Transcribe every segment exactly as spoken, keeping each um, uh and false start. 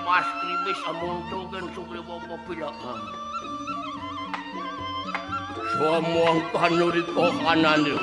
Mas krimis amonto kén Sugriwa pepilakan. Samangkan nurika anane.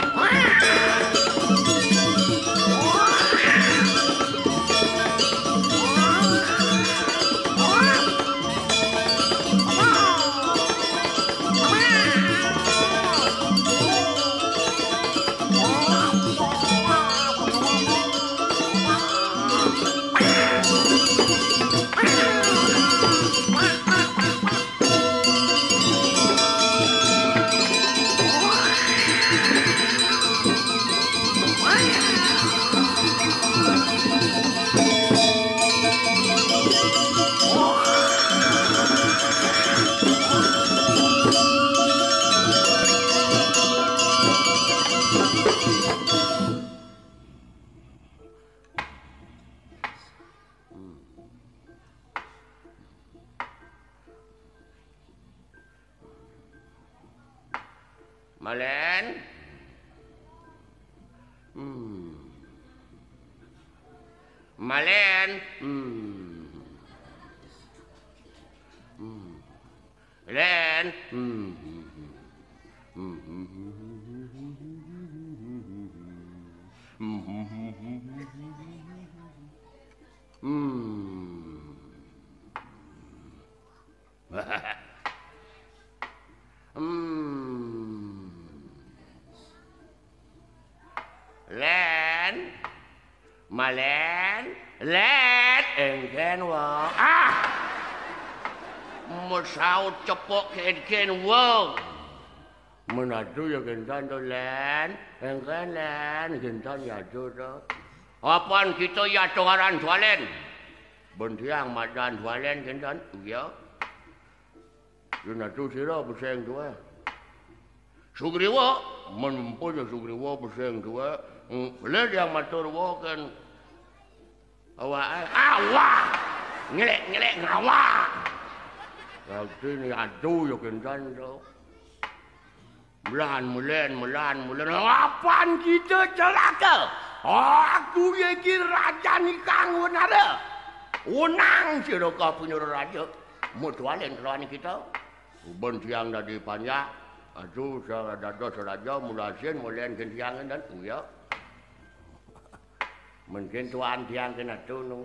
Malen. Hmm. Malen. Hmm. Hmm. Len. Hmm. Hmm. Hmm. Len. Malen. Len. Engken, Wong. Ah! Masaut cepuk engken, Wong. Menadu ya gentan to, Len. Engken, Len. Gentan ya to. Apan kita ya to aran Dualen. Ben tiang madan Dualen gentan. Iya. Yén atu sira beseng duwe. Sugriwa, men mempun ya Sugriwa beseng duwe. Hmm, beli dia matur wa kén awake. Awak. Ngelik-ngelik ngawak. Dadi adu ya gentan to. Melan mulen, melan mulen. Apan kita celaka? Aku iki rajan ikang wenara. Wenang sira kabinura raja. Mudualen kelawan kita. Uben tiang dadi panjak. Adu sa-, dados raja mulasin mulen gentiangan dan uya. Mungkin tuan tiang kena tunu.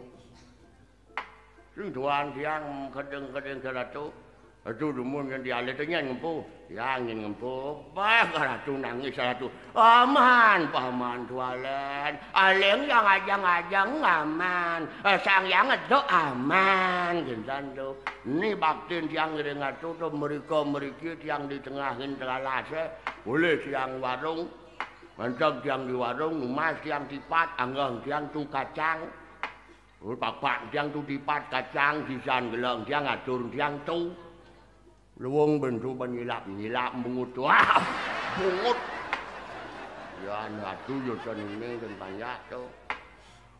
Sing tuan tiang kedeng-kedeng ke ratu. Ratu dumun yang dialit nyen ngempu. Yang nyen ngempu. Bah, ratu nangis ratu. Aman, paman tualen. Aling yang ajang-ajang aman. Eh, sang yang ngedok aman. Gentan tu. Ni baktin tiang ngiring ratu tu merika meriki tiang di tengahin telalase. Boleh tiang warung. Mantap tiang di warung, numas tiang tipat, anggang tiang tu kacang. Papak tiang tu tipat kacang, sisan geleng tiang atur tiang tu. Luwung bendu penyilap-nyilap bungut tu. Ah, bungut. Ya, adu ya seneng dan banyak tu.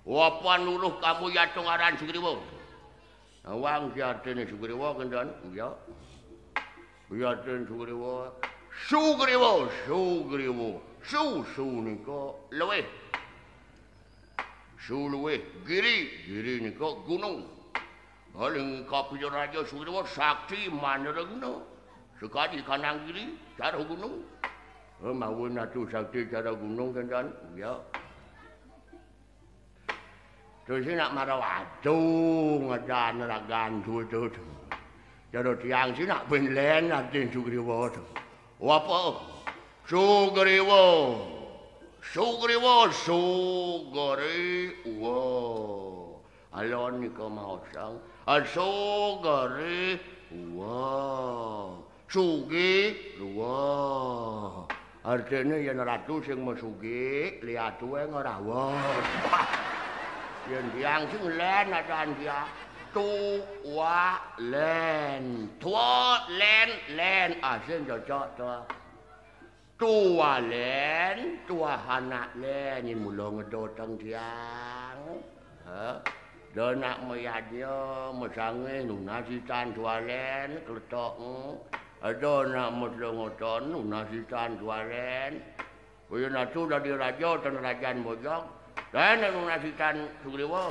Wapan uruh kamu ya tu ngaran Sugriwa. Awang ki artine Sugriwa kendan? Ya. Ki artine Sugriwa. Sugriwa, Sugriwa. Su, su nika luwih. Su luwih giri, giri nika gunung. Paling kapira raja Sugriwa sakti mandraguna. Sekadi kanang giri, cara gunung. Eh, mawon atu sakti cara gunung kendan. Ya. Terus nak marang adu ngadan ragan tu tu. Cara tiang si nak ben len adin Sugriwa tu. Apa? Sugriwa. Sugriwa, Sugriwa. Alon nika maosang. Sugriwa. Sugi, ruwa. Artine yen ratu sing mesugi, liya tuwe ngrawat. Yen tiang sing len adan dia. Tu, wa, len. Tua, len, len. Asing cocok, tua. Tua len, tua anak len, yen mula ngedoteng tiang. Ha? Ada nak mayadnya, masange, nunasitan tua len, kletok. Ada nak maslongoton, nunasitan tua len. Kaya natu dadi raja, ten rajan bojog. Dan nunasitan Sugriwa.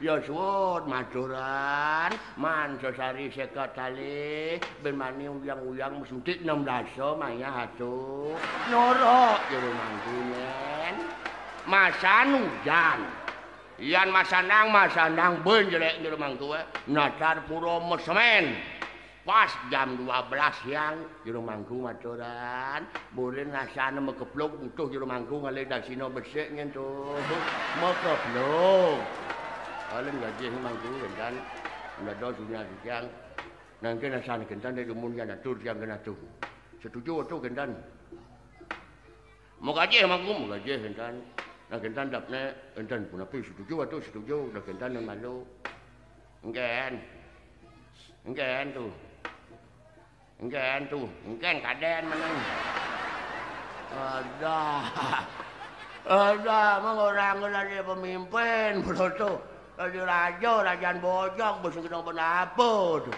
Ya suwun, maduran, man sesari seket kalih, ben mani uyang-uyang mesuntik enam dasa mayah atuh. Norok jero mangku nyen. Masan ujan. Yan masanang, masanang ben jelek jero mangku, eh. Natar pura mesemen. Pas jam dua belas siang, jero mangku maduran. Burin rasane mekepluk utuh jero mangku ngalih dasina besik nyen tuh. Mekepluk. Alin gajih mangku gentan. Ndada dunia siang. Nangke rasane gentan dek dumun yan atur siang kena tuh. Setuju atuh gentan. Mengajih mangku, mengajih gentan. Nah gentan dapne, gentan punapi setuju atuh setuju, dah gentan yang malu. Engken. Engken tuh. Engken tuh, engken kaden meneng. Ada. Ada, emang orang lagi pemimpin, bro tuh. Lagi raja, rajan bojong, bos gedong penapa tuh.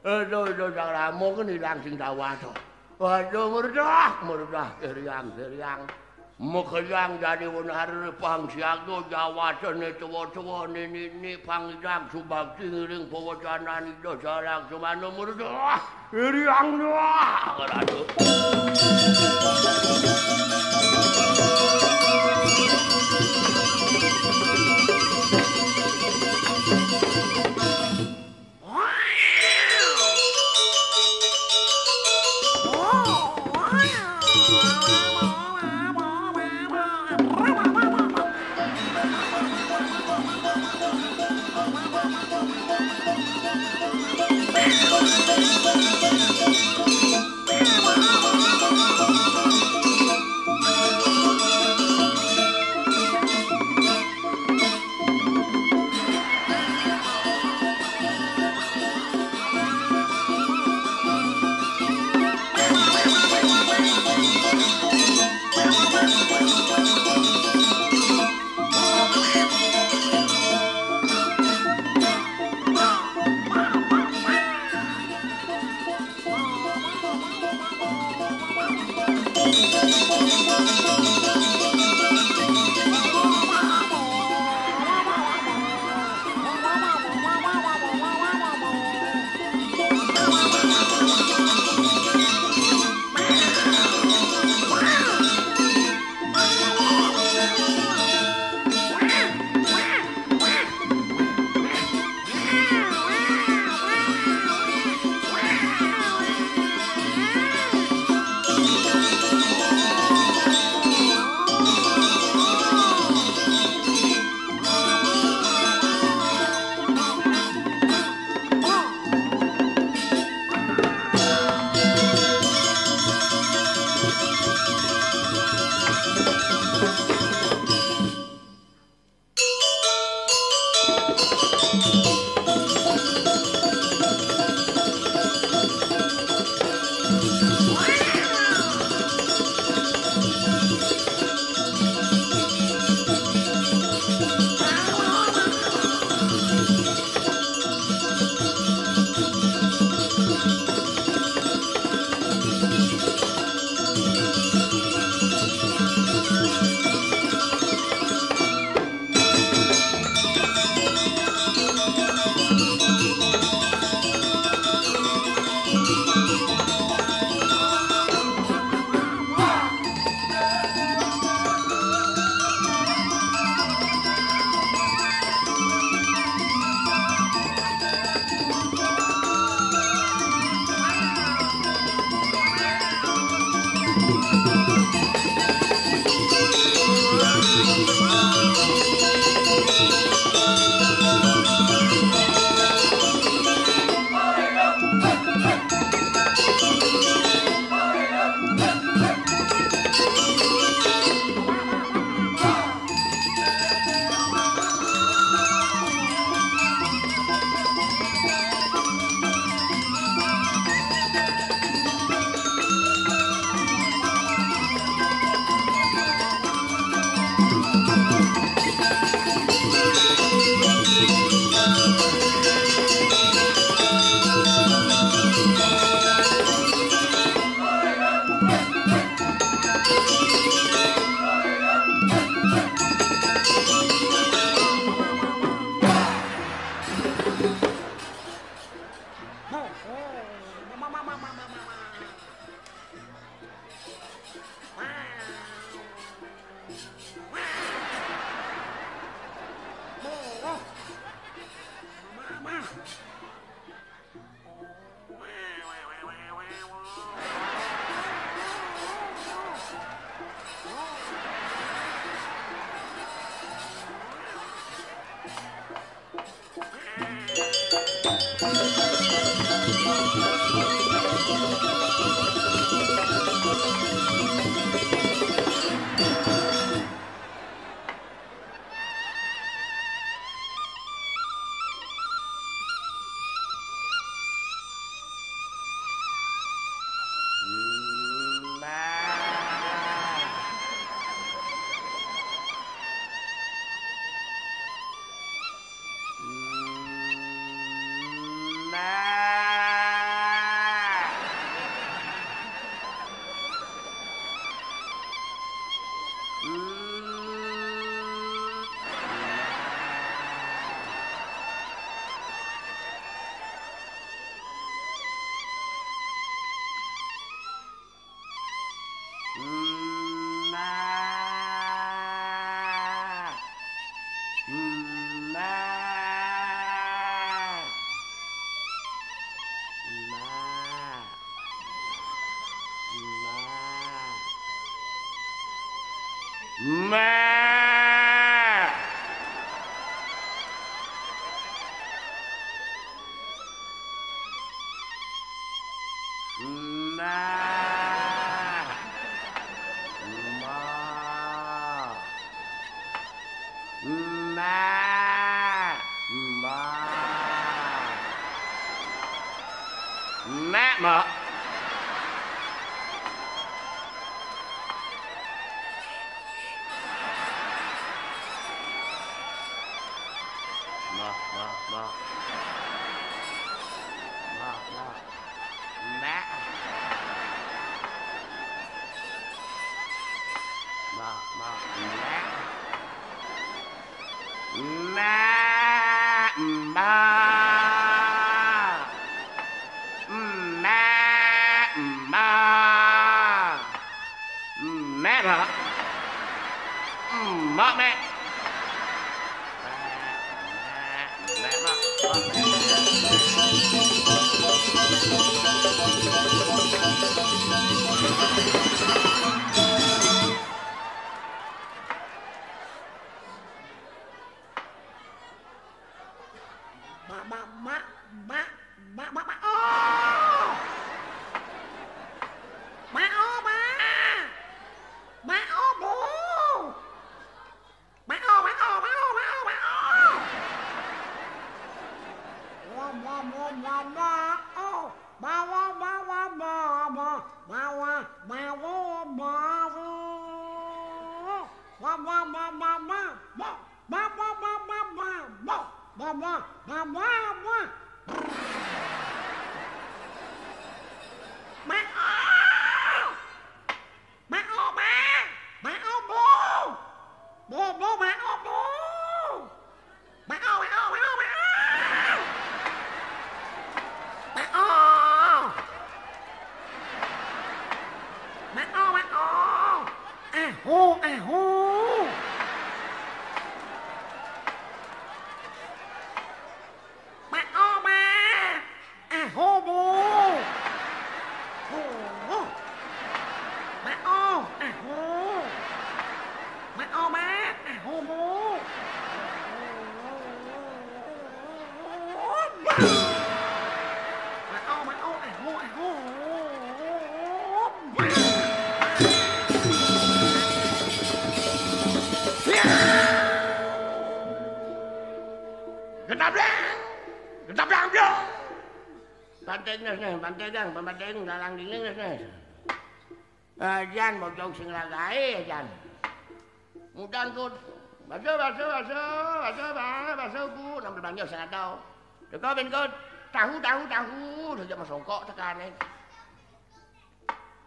Aduh, aduh, sang ramo kan hilang sing dawa tuh. Waduh, murdah, murdah, keriang, keriang. Mekeyang dadi wenari pang siaga jawatene tuwa-tuwa nini-nini pang idang subakti ngiring pawacanan Ida Salaksamana murda. Iriang nuah, Ratu.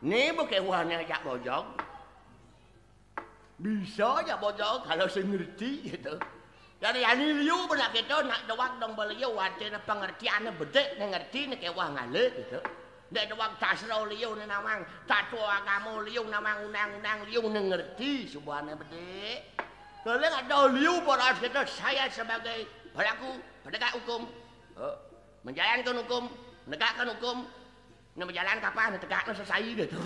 Né buké wané jak bojog. Bisa jak bojog kalau sing ngerti gitu. Dari ani liu benak kita nak dewek dong beliau artinya pengertiannya bedek né ngerti né kéwah ngalih gitu. Nek dewek tasro liu né nawang, tatua agama liu nawang undang-undang liu né ngerti subuhannya bedek. Kalau ada liu boros kita saya sebagai pelaku penegak hukum, eh, menjalankan hukum, menegakkan hukum, Nah, berjalan kapan? Tegak no sesai gitu.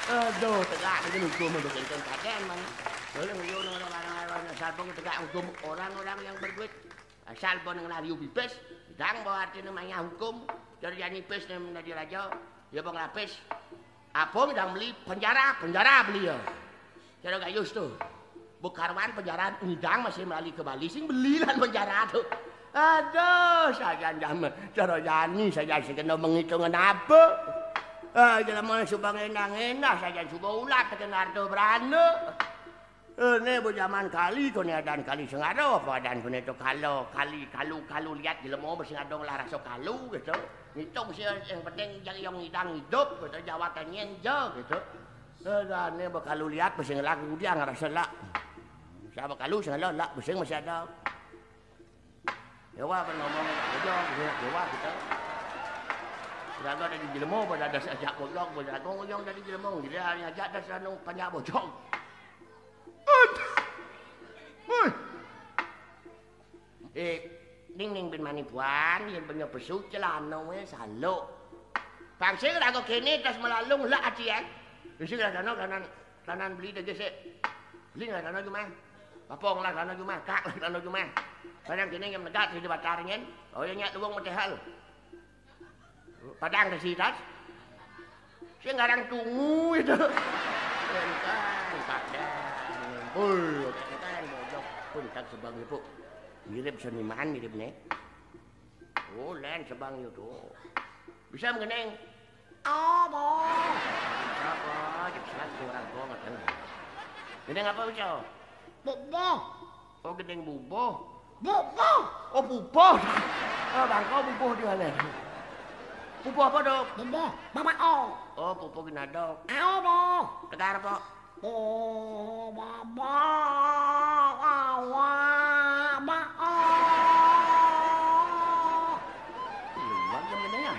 Aduh, tegak no hukum udah kenceng kaden man. Boleh nguyu no orang-orang asal pun tegak hukum orang-orang yang berduit. Asal pun ngelah liu bibis. Dang, apa artiné mayah hukum? Cara jani pis né dadi raja, ya apa nglapis? Apa dang beli penjara, penjara beli ya. Cara gayus to. Bekaruan penjara ngidang masih melali ke Bali, sing beli lan penjara to. Aduh, sajan jaman. Cara jani sajan sing kena menghitungan apa? Ah, jelema suba ngenah-ngenah sajan suba ulat tekén harta beranda. Eh, né ba jaman kali, koné adan kali sing ada, apa adan koné to kala, kali, kalu, kalu, liat jelema ba sing ada ngelah rasa kalu, gitu. Ngitung sih, yang penting jang yang ngidang hidup, gitu, jawatan nyén ja, gitu. Eh, dan né ba kalu liat, ba sing ngelah kudiang rasa lak. Saba kalu sing ada, lak, ba sing masih ada. Dewa kan ngomong, "Bojong, dewa kita." Seraga dadi jelema, pada ada sajak bojong, pada aku ngujung dadi jelema, gila, hanya ajak dah sanu panjak bojong. Aduh. Woi. Eh, ning ning bin mani puan, yen benya pesu celana wé saluk. Pang sing raga kéné tas melalung lak ati, eh. Sing raga no kanan, kanan beli dagé sik. Beli raga no jumah. Bapa ngelah sana jumah, kak ngelah sana jumah. Padang kini yang menegak di batar nyen. Oh ya nyak luwung metehal. Padang ke sitas. Sing ngarang tungu itu. Entah, entah dah. Oi, entah, bojok pun tak sebang ibu. Mirip seniman mirip nih. Oh, lain sebang itu. Bisa mengeneng. Apa? Apa? Cek selat ke orang tua ngerti. Gendeng apa bisa? Bubuh. Oh, gendeng bubuh. Bubuh. Oh, bubuh. Oh, bangko bubuh di mana? Bubuh apa, Dok? Bubuh. Mama oh. Oh, bubuh gina, Dok. Apa? Tegar apa? Oh, baba, awa, ba, oh. Luar jam gini ya.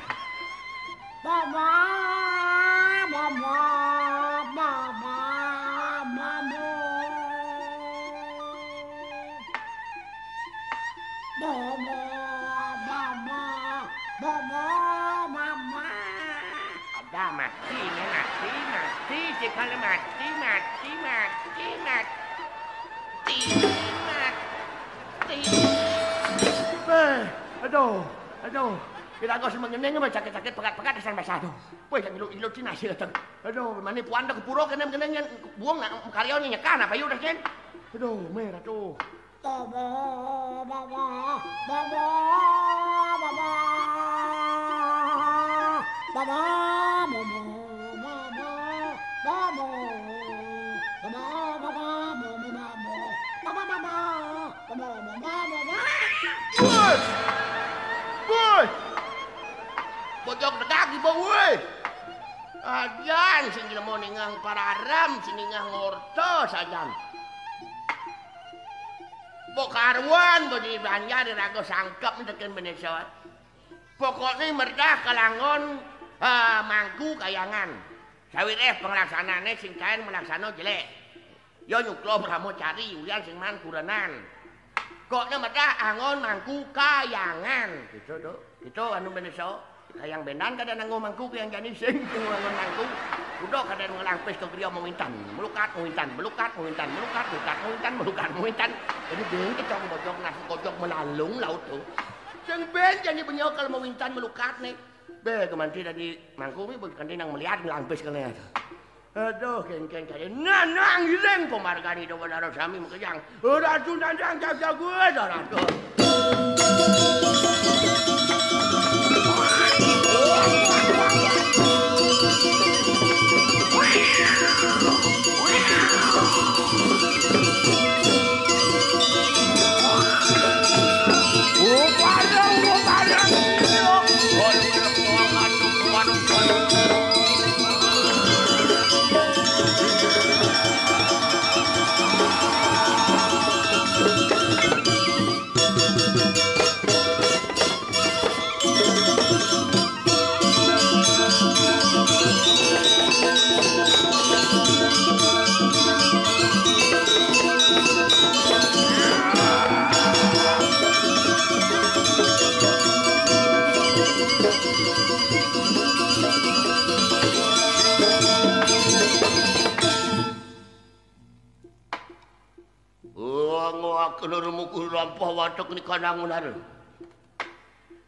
Baba, baba, baba, baba. Baba, baba, baba, baba. Ada mati, ini mati, mati, sekali mati, mati, mati, mati, mati, mati. Eh, aduh, aduh. Kita kau semengeneng mah sakit-sakit pekat-pekat desan basah tuh. Woi, yang ilu-ilu cina sih datang. Aduh, mana puan dah kepuro kena mengeneng yang buang nak karyawan yang nyekan apa yuk dah, Jen? Aduh, merah tuh. Baba, baba, baba, baba. Baba, baba, baba, baba. Baba, baba, baba, baba. Baba, baba, baba, baba, baba. Woi! Woi! Bojong tegak ibu, woi! Ajan, sing jelema ningah pararam, sing ningah ngorta sajan. Mbok karuan, mbok di Banjar, raga sangkep tekén Benesa. Pokokné merdah kalangon, eh, mangku kayangan. Sawiréh panglaksanané sing kaén malaksana jelék. Ya nyukla brahmacari, ulian sing man kurenan. Kokné merdah angon mangku kayangan. Gitu, Dok. Gitu, anu Benesa. Kayang benan kada nanggo mangku, kayang jani sing, sing ngangon mangku. Udah kada ngelang pis ke griya mawintan. Melukat mawintan, melukat mawintan, melukat, melukat mawintan, melukat mawintan. Jadi ben kita bojok nasi kojok melalung laut tuh. Sing ben jani benyo kalau mawintan melukat nih. Bé, kemanti tadi mangku mi bukan nang melihat ngelang pis kene. Aduh, kéngkén kali. Nanang iring pemargani dewa dara sami makejang. Ratu nandang jaga gue, Ratu. Oh, ngawak lur muku lampah watek ni kanang menar.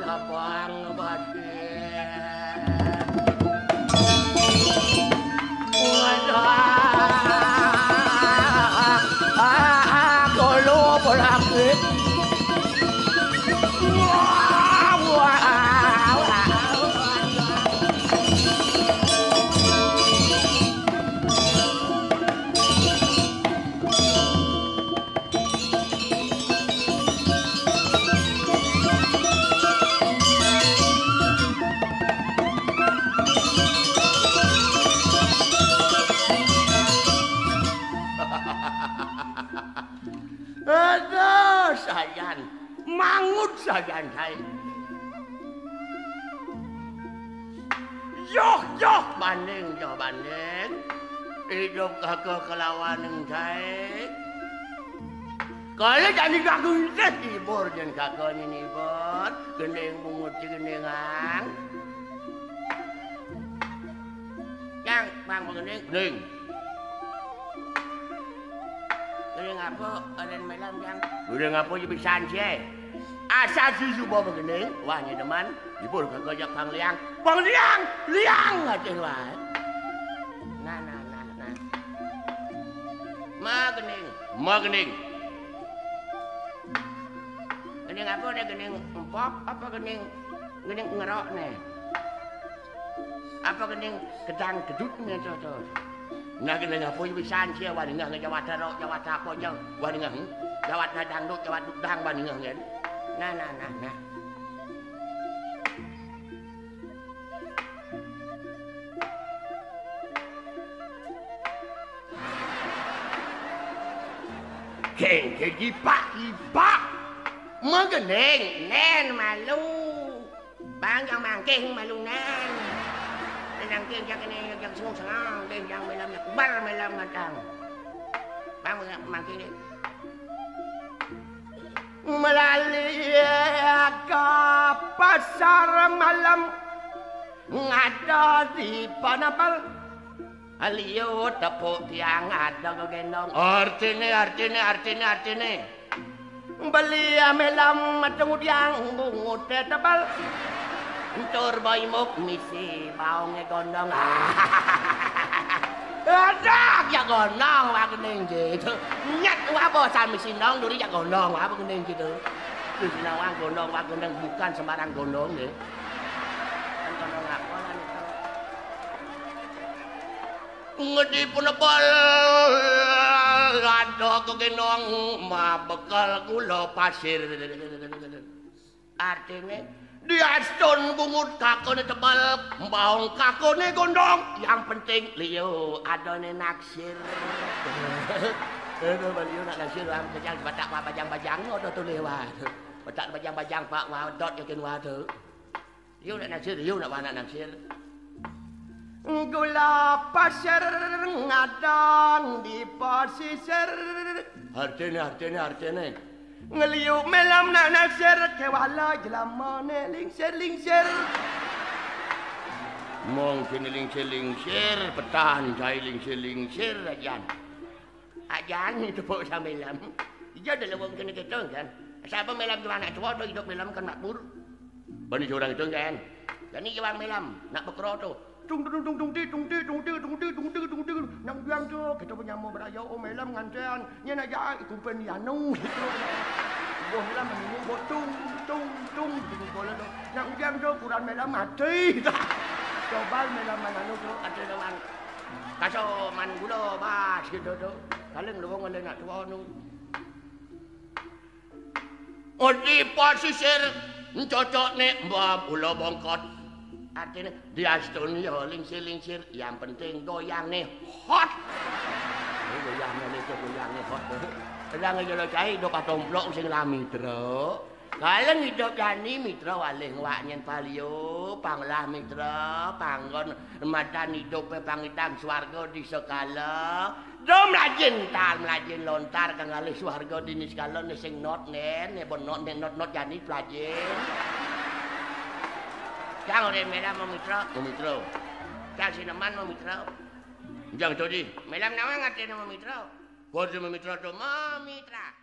Labang Badir. Wadah. Ah, ah, kolo polakit. Wah, wah, wah. Aduh, sayan. Mangut sayan saé. Yoh, yoh, banding, yoh, banding. Idup kaka kelawaning saé. Kalau jani kaka nitih hibur, jan kaka nini hibur. Gending bungut si gendingan. Yang, Bang, gending. Gending. Gending apa? Gending malam, Yang. Gending apa ya pisan sih? Asal si suba begending, wah, nyedeman. Hibur kaka jak Bang Liang. Bang Liang, Liang, aja wah. Nah, nah, nah, nah. Ma gending. Ma gending. Gending apa nih, gending empok apa gending, gending ngerok nih? Apa gending gedang gedut nih, tuh, tuh? Nah, gending apa ya pisan sih, wah, dingeh, jawat rok, jawat apa aja, wah, dingeh, hmm? Jawat dangdut, jawat dangdang, wah, dingeh, kan? Nah, nah, nah, nah. Geng, geng, ipak, ipak. Megending, nen, malu. Bang, yang mangkih, malu, nen. Nen, mangkih, jak ini, jak sengong, sengong, deh, yang malam, bar, malam, matang. Bang, mangkih, deh. Melali ka pasar malam, ngada di panapal. Liu tepuk tiang ada gegendong. Artine, artine, artine, artine. Beli amelam mateng udiang bungut tebal. Entur baimuk misi baonge gondong. Adak ya gondong wah gending gitu. Nyat wah bosan misi nong duri ya gondong wah gending gitu. Terus nawang gondong wah gending bukan sembarang gondong deh. Kan gondong apa lah itu? Ngedi penebal ada kegendong ma bekal gula pasir. Artine, diastun bungut kakone tebal, mbaong kakone gondong, yang penting liu adane naksir. Aduh, bali nak naksir, wah, kejang batak wah bajang-bajang, no, tu tulis, wah. Batak bajang-bajang, pak, wah, dot, yakin, wah, tu. Yu nak naksir, yu nak wah nak naksir. Gula pasir ngadang di pasisir. Artine, artine, artine. Ngeliu melem nak naksir, kewala jelama ne lingsir-lingsir. Mungkin lingsir-lingsir, petan jai lingsir-lingsir, ajan. Ajan tepuk sang melem. Ija de leweng kene ketong kan. Sapa melem juang nak tua tu, idup melem kan makmur. Bani jurang itu kan. Jani juang melem nak bekero tu. Tung tung tung tung ti tung ti tung ti tung ti tung ti tung ti tung ti. Nak juang tu kita punya mau beraya, oh, melem ngantian. Nya nak jai kumpen di anu. Boh melem minggu boh tung tung tung tung bola tu. Nak juang tu kurang melem mati. Coba melem mana tu, kata orang. Kaso man gula bas gitu tu. Kaleng leweng oleh nak tua nu. Odi pasisir, cocok nek mbah gula bongkot. Artine, diastun ya lingsir-lingsir, yang penting goyang nih hot. Ini goyang nih, itu goyang nih hot. Sedang aja lo cai, do patomplok sing lami, Tro. Kaleng idup jani mitra walih ngwak nyen palio, panglah mitra, panggon madan idup pangitan swarga di sekala. Do melajin tal, melajin lontar kang alih swarga dini sekala, ne sing not nen, ne bon not nen not not jani pelajin. Cang ore melem mau mitra, mau mitra. Cang sineman mau mitra. Jang todi. Melem nawa ngatene mau mitra. Bor mau mitra to mau mitra.